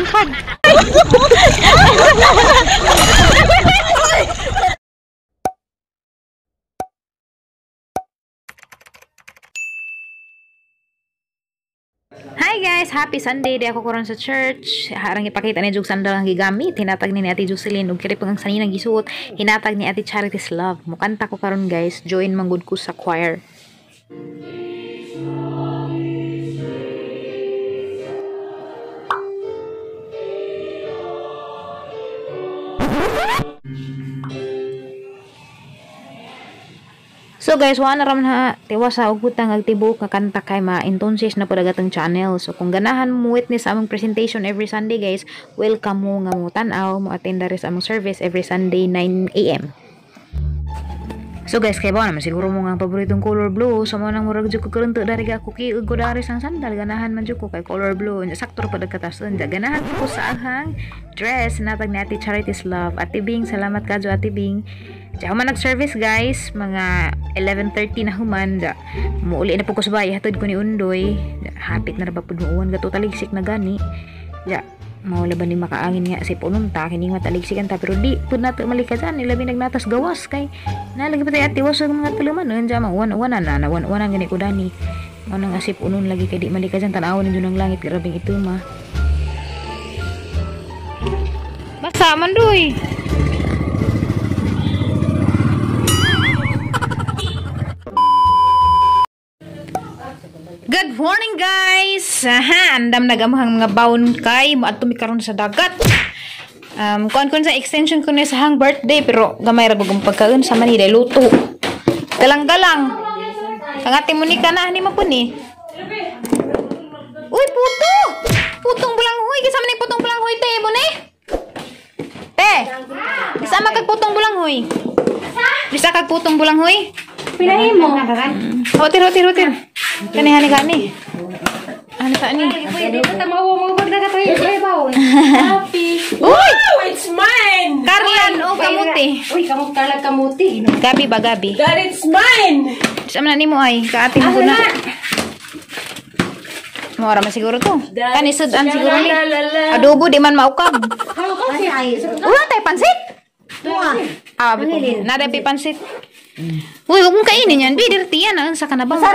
Pangkad. Hi guys! Happy Sunday! Di ako karon sa church. Harang ipakita ni Jug sandal ang gigamit. Hinatag ni Ate Jocelyn ug kiri pang ang saninang gisuot. Hinatag ni Ate Charity's Love. Mukanta ko karon guys. Join man gud ko sa choir. So guys, wala na raman ha, tiwas sa ugutang agtibok nga kanta kay ma-entonces na pud agatong channel. So kung ganahan mo witness sa among presentation every Sunday guys, welcome mo nga mo tan-aw, mo attend diri sa among service every Sunday 9 AM. So guys, kay ba naman siguro mo nga ang paboritong color blue. So mo nang murag jud ko karon dari ga kuki ug dari sang sandal ganahan man jud ko kay color blue. Nya sakto ra pud katason. Ganahan ko sa ahang dress natag ni Ate Charity's Love. Ate Bing, salamat kadyo Ate Bing. Diya human nag-service guys, mga 11:30 na human. Diya, muuli na po ko sa bahay, hatod ko ni Undoy. Diya, hapit na ra ba pud muuwan gato taligsik na gani. Diya, mawala ba ni makaangin nga si pununta kini nga taligsikan ta pero di pud nato malikasan ilabi nagnatas gawas kay nalagi pa tay atiwas og mga tuluman unja mauwan-uwanan na nawan-uwanan gani ko dani. Mao nang asip unon lagi kay di malikasan tan-awon ninyo ng langit grabing ituma. Basa man doy. Good morning guys. Aha, andam nagamuhang mga baon kay moadto mi karon sa dagat. Kuan kun sa extension ko ni sa hang birthday pero gamay ra gud pagkaon sa man ni luto. Galang-galang. Ang ate Monica na ani man pud ni. Uy, puto. Putong bulanghoy kinsa man ni putong bulanghoy te mo ni? Te. Isa man kag putong bulanghoy. Isa kag putong bulanghoy. Pinahin mo. Hotir hotir hotir. Kani hani kani. Ano sa ani? Pwede pa tamawo mo pag nagatoy ay baon. Happy. Uy, it's mine. Karlan o kamuti. Uy, kamot kalag kamuti. Gabi ba gabi? That it's mine. Sa man nimo ay kaati mo na. Mo ra man siguro to. Kani sudan siguro ni. Adobo di man maukab. Wala tay pansit. Ah, nada pi pansit. Uy, huwag mong kainin yan. Bi, dirty yan. Sa ka na ba? Ano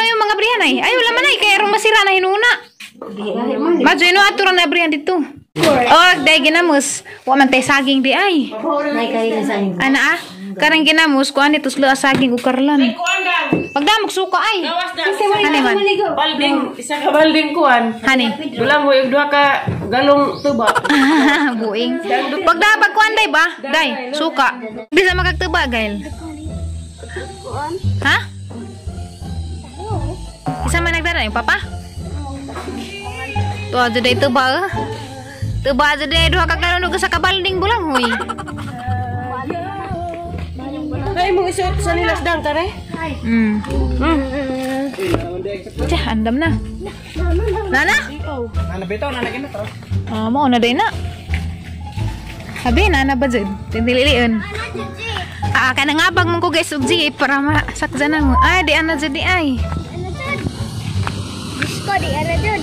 yung mga brihan ay? Ay, wala man ay. Kaya rong masira na hinuna. Madyo, ino ato na brihan dito. Oh, day ginamos. Wa man tay saging di ay. Ana ah? Karang ginamos, kuan dito sila saging ukarlan. Pagdamok suka ay. Hani man. Balding, isa ka balding kuan. Hani. Wala mo yung duha ka galong tuba. Buing. Pagdabag kuan day ba? Day, suka. Bisa magagtuba, Gail. Ha? Isa man nagdara yung papa? Tuwa day tuba. Tuba day duha ka galong sa kabalding bulang huy. Ay, mong isuot sa nilas dang kare? Tiyah, andam na. Nana? Nana bitaw, nana gina to. Ah, mo na day na. Habi, nana ba dyan? Tindililian. Ah, kaya nangabag mong ko guys, og jeep para masakjanan mo. Ay, di ana dyan di ay. Gusto, di ana dyan.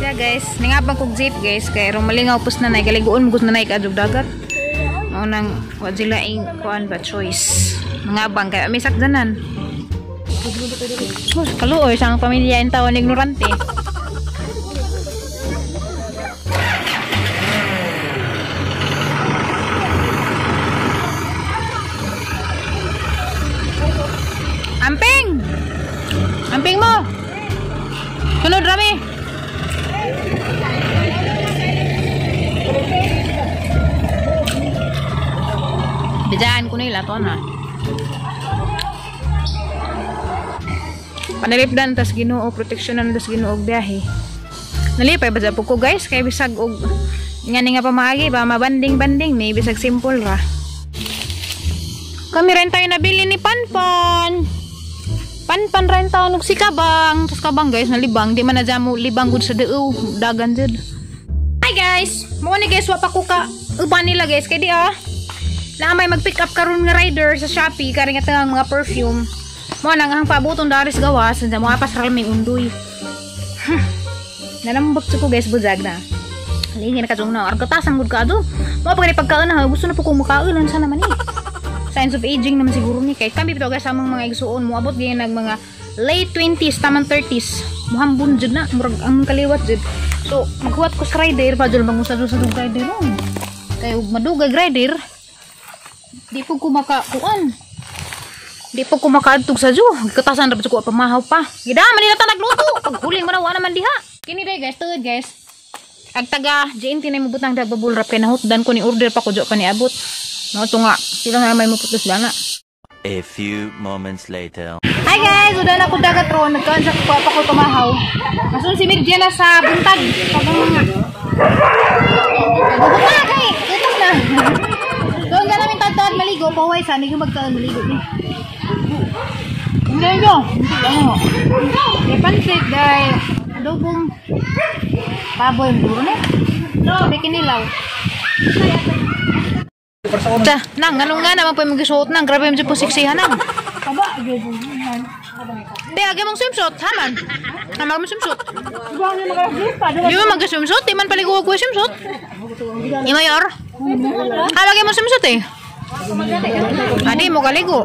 Yeah guys, nangabag kog jeep guys. Kaya rong malingaw pus nanay, kaliguon mo gus nanay kaadog dagat. Mao nang wa sila ing kuan ba choice. Nangabang kaya may sakjanan. Sus, kaluoy sa ang pamilya in tawon ignorante. Amping! Amping mo! Sunod rami! Bidaan ko nila to na. Panalipdan tas Ginoo, proteksyonan tas Ginoo og biyahe. Nalipay ba po ko guys kay bisag og ngani nga pamaagi ba mabanding-banding ni bisag simple ra. Kami rin tayo nabili ni Panpan. Panpan rin tayo og si Kabang. Tas Kabang guys nalibang di man na mo libang gud sa duo dagan jud. Hi guys, mo ni guys wa pa ko ka uban nila guys kay di ah. Na may mag-pick up karon nga rider sa Shopee kari nga tangang mga perfume. Mo nang ang pabuton daris gawas, mo apas ra may undoy. Nanambak ko guys bujag na. Lingin na kadtong na. Argatasan gud ka do. Mo pa gani pagkaon na gusto na po kong makaon unsa naman ni. Signs of aging naman siguro ni kay kami bitaw guys sa among mga igsuon moabot gyud nag mga late 20s tamang 30s. Muhambon jud na murag ang kaliwat jud. So maghuwat ko sa rider pa jud mangusa jud sa rider ron. Kay ug madugay rider di po ko makakuan. Di po ko makaadtog sa ju. Gikatasan ra ko pamahaw pa. Gida man nila ta nagluto. Paghuling mo na wa naman diha. Kini day guys, tuod guys. Ag taga JNT na mobutang dag bubble wrap kay nahutdan ko ni order pa ko jo pa ni abot. No to nga sila nga may moputos lana. A few moments later. Hi guys, udah na ko dagat ron. Nagkaan sa kuha pa ko tumahaw. Masun si Mirja na sa buntag. Pagang mga. Gugot na kay. Utos na. Doon ka namin tagtaad maligo. Paway sa hindi magkaan maligo ni. Hindi ko. May pansit dahil adobong baboy duro ni. May kinilaw. Ta, nang anong nga naman po yung magisuot nang grabe yung po siksihan nang. Di, agi mong swimsuit, haman. Haman mong swimsuit. Di mo mag-swimsuit, di man paligo ko swimsuit. Di mayor. Agi mong swimsuit eh. Adi mo kaligo.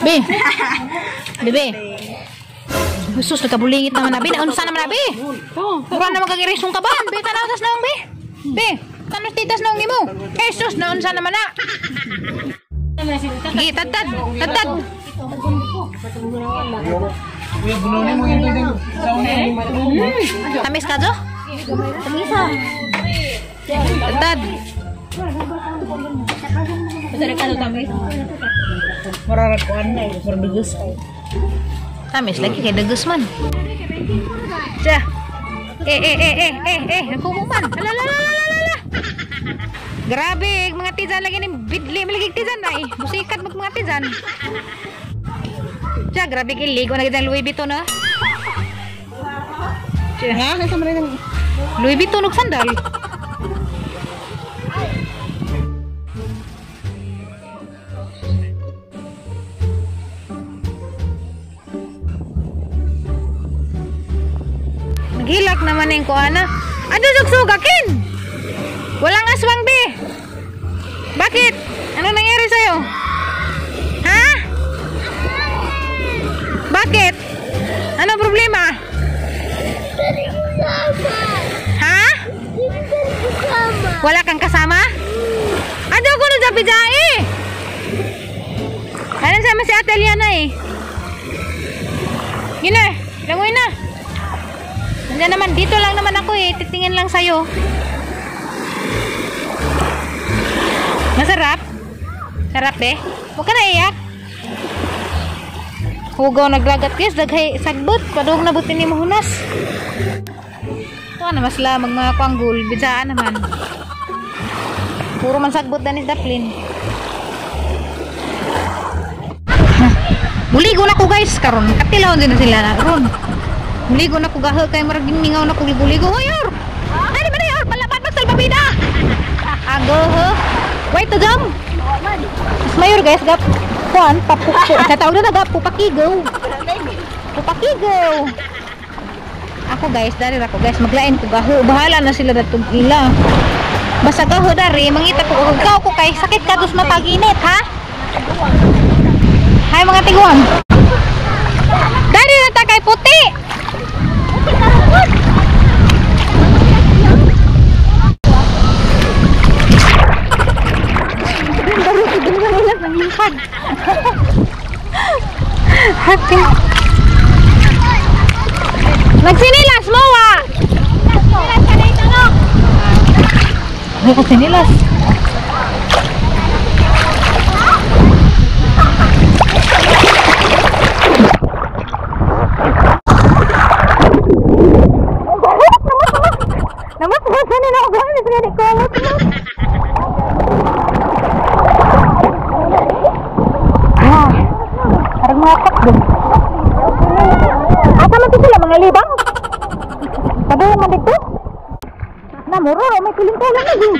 Be. Bebe. Jesus, nagkabulingit naman abi. Naunsa naman abi. Mura naman kagirisong kaban. Be, tanaw tas naong be. Be, tanaw titas naong nimo. Jesus, naunsa naman na. Gi, tatad, tatad. Tamis ka, Jo? Tamis. Tatad. Tamis lagi kay dagus man. Ja. Eh, kumuman. Ala. Grabe, mga tizan lagi ni bidli lagi tizan na eh. Busikat mag mga tizan. Ja, grabe kay ligo na gid Louis Vuitton na. Ja, ha, sa man nang Louis Vuitton og sandal. Gilak naman yung kuana. Ano sugsugakin? Walang aswang be. Bakit? Ano nangyari sa'yo? Ha? Bakit? Ano problema? Ha? Wala kang kasama? Ano ko nung jabi-jai? Ano sama si Ate Eliana eh? Yun na, langoy na. Nandiyan naman, dito lang naman ako eh. Titingin lang sa'yo. Masarap? Sarap eh? Huwag ka na iyak. Hugaw naglagat guys. Daghay sagbot. Padung nabutin ni mahunas. Ito na mas lamang mga kwanggul. Bitsaan naman. Puro man sagbot na ni Daplin. Muligo na ko guys. Karon katilaw din na sila na. Ron. Muligo na ko gaho kay murag mingaw na ko ligo-ligo. Hoy or. Ani man or palaban magsalbabida. Ago ho. Wait to jump. Mas mayor guys gap kuan papukpo. Sa tawag na gap pupakigo. Pupakigo. Ako guys, dari ra ko guys maglain ko gaho. Bahala na sila datong ila. Basta gaho dari mangita ko og ko kay sakit ka dos mataginit ha. Hay mga tiguan. Dari na ta kay puti. Happy. Magsinilas mo wa. Magsinilas. Asa man sila mga libang? Padung man dito? Namuro, may kuling-kulang na yun.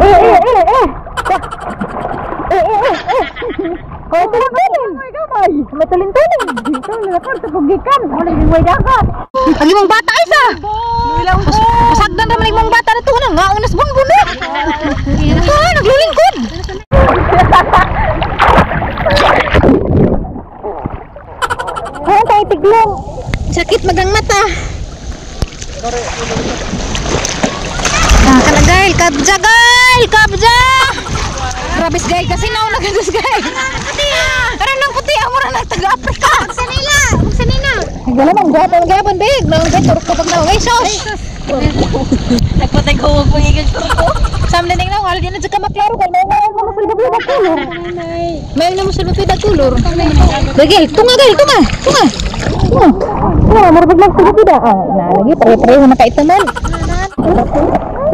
Eh. Hoy, tulin-tulin. May tulin-tulin. Ito, lalakar sa pugikan. Wala yung way dagat. Ang imong bata isa. Pasagdan raman imong bata na to na nga unas bunbun. Ah, naglulingkod. Ay, tayo tiglong. Sakit magang mata. Ah, kanagay, kabja gal, kabja. Grabe gay kasi nauna ka gay. Karon nang puti amo ra nang taga Africa. Sanila, sanina. Wala man gapon gapon big, naong gay turok kapag naong ay sos. Nagpatay ko og pangigig turko. Samle ning naong aldi na jud ka maklaro kay naong mo musulbog kulor. May na musulbog da kulor. Dagil, tunga gay, tunga, tunga. Tunga. Tunga, murag magsulbog da. Ah, na lagi pare-pareho na kaitaman.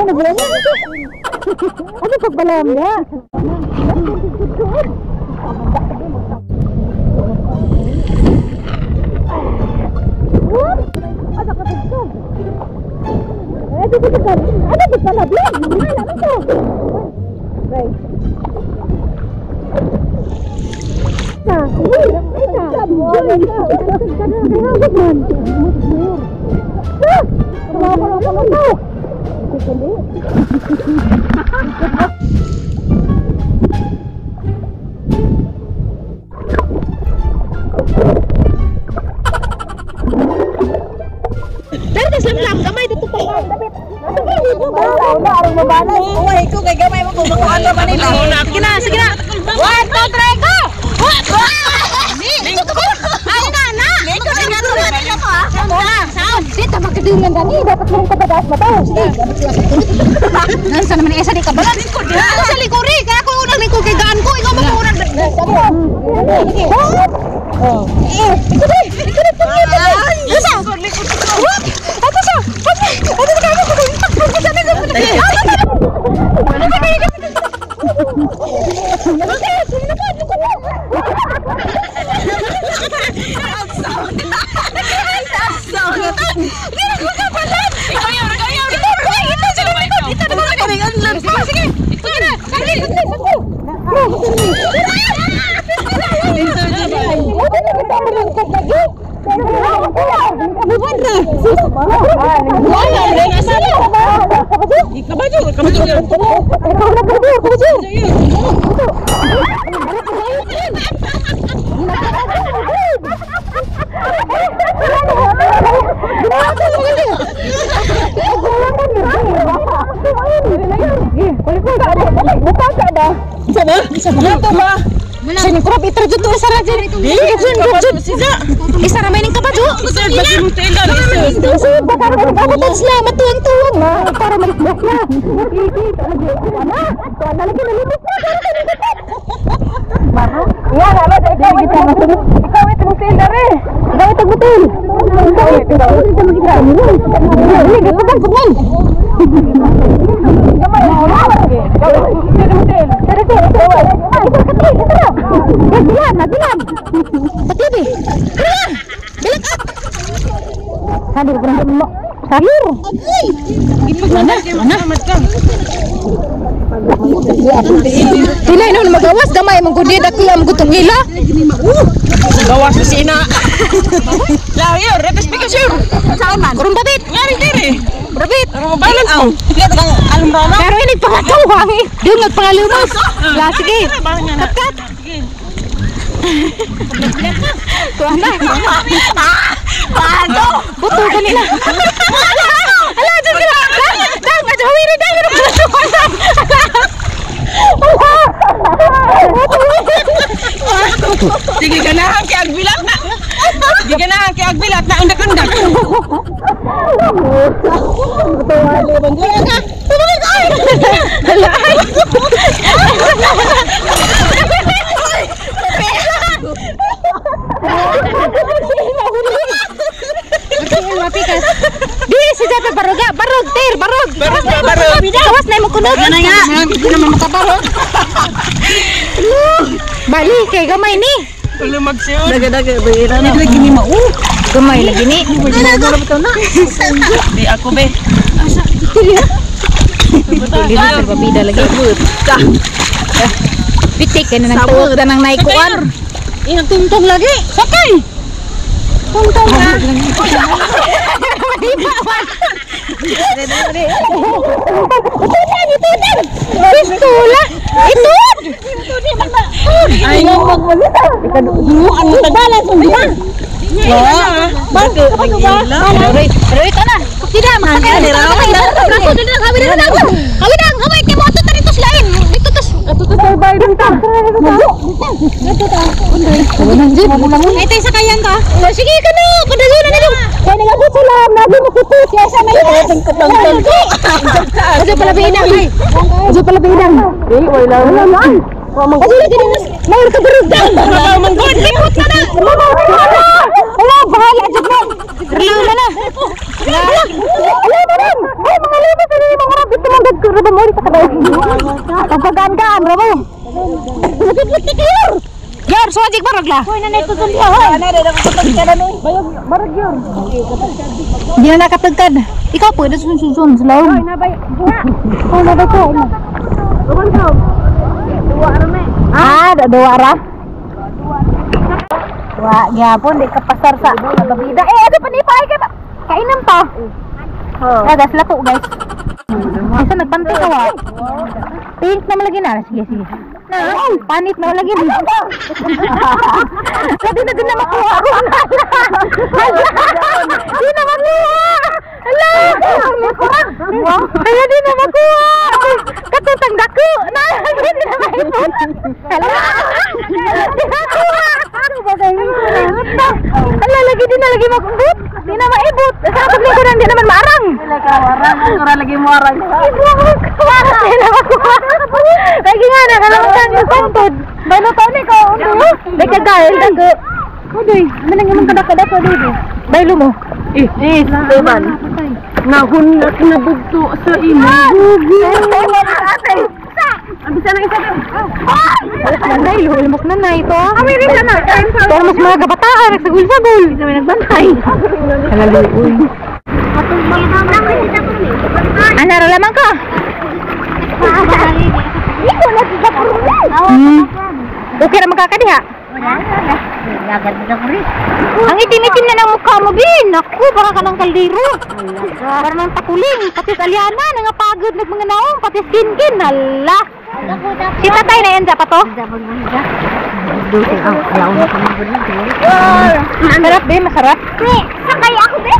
Ano ba yan? Ano pagbalam niya? Sige na. 1, 2, 3, go! Ay, na, na! Dito, magkadungan dani. Dapat mo rin kapadaas mo to. Sige. Nansa naman isa di ka balat. Ako sa likuri. Kaya ako unang lingkod kay gaan ko. Ikaw ba unang Pilay na magawas gamay mong gudi dako am gutong ila. Gawas si ina. Layo, retes pikasure. Saan man? Kurong babit. Ngari diri. Babit. Balance mo. Pero ini pangatuwang eh. Doon nagpangalumos. La sige. Katkat. Kuha na. Paano? Buto kanila. Ala, dyan sila. Dang, dang, hawiri, dang. Sige, ganahan kay agbilat na. Sige, ganahan kay agbilat na. Undak-undak. Di si Japa baroga, barog ter, barog. Barog, barog. Gawas na imong kunog. Ana nga. Hindi naman makabarog. Bali kay gamay ni. Lumagsiyon. Daga-daga bayira na. Lagi ni mao. Gamay lagi ni. Di ako be. Dili na pida lagi. Pitik kay nang tuog na nang naikuan. Inang tungtong lagi. Sakay. Tungtong na. Itudan, itudan. Pistola. Itud. Ay, Balance mo ba? Roy, roy ka na. Tidak, magsakay. Hawi na, hawi kay mo ato dito sa lain. Dito tas. Ato to bye dito. Ay, tayo sakayan ka. Sige ka na, kadalo na nilo. Kaya nagabot sila, nagi mo kupot kaya sa may. Ojo pala binang. Ojo pala binang. Eh, wala wala. Ojo lagi din may kabarog daw. Manggod. Ipot na na. Wala, bahala jud mo. Riyo na na. Wala, wala na. Ay, mga libo sa mga rabit mo gud rabo mo sa kabaw. Pagpagaan-gaan rabo. Lupit-lupit kayo. Yor, suwajig barog la. Hoy, nanay ko sulya, hoy. Hindi na nakatagkad. Ikaw pwede sun-sun sa laom. Oh, nabay ko. Ah, duwa ra. Wa, gyapon di ka pasar sa babida. Eh, ano pa ni pa kay kainan pa. Oh. Ah, gas lako, guys. Isa nagpantay ka wa. Pink na malagi na. Sige, sige. Na, panit na malagi. Lagi na din na makuha. Di na makuha. Ala! Kaya di na makuha. Katutang dako. Na, di na maipon. Ala! Di na makuha. Ala, lagi di na lagi makubot. Di na maibot. Sa paglingkuran, di naman maarang. Lagi mo arang. Di na makuha. Lagi nga na, kalamutan yung santod. Bano pa ni ko? Dahil ka gahil, dako. Udoy, manang imong kadako-dako, doy. Baylo mo. Eh, Teban. Nahunat na bugto sa imo. Ang bisa na isa. Nanay, luhulmok na na ito. Kami rin na na. Pero mas mga kabataan, nagsagul-sagul. Hindi kami nagbantay. Halaluoy. Ano, lamang ka? Okay ra magkakadiha? Ang itim-itim na ng mukha mo, Bin. Naku, baka ka ng kaldero. Para ng takuling. Pati sa aliana, nangapagod nag mga naong. Pati skin-kin. Hala. Si tatay na yan, pa to? Masarap, Bin. Masarap. Sakay ako, be.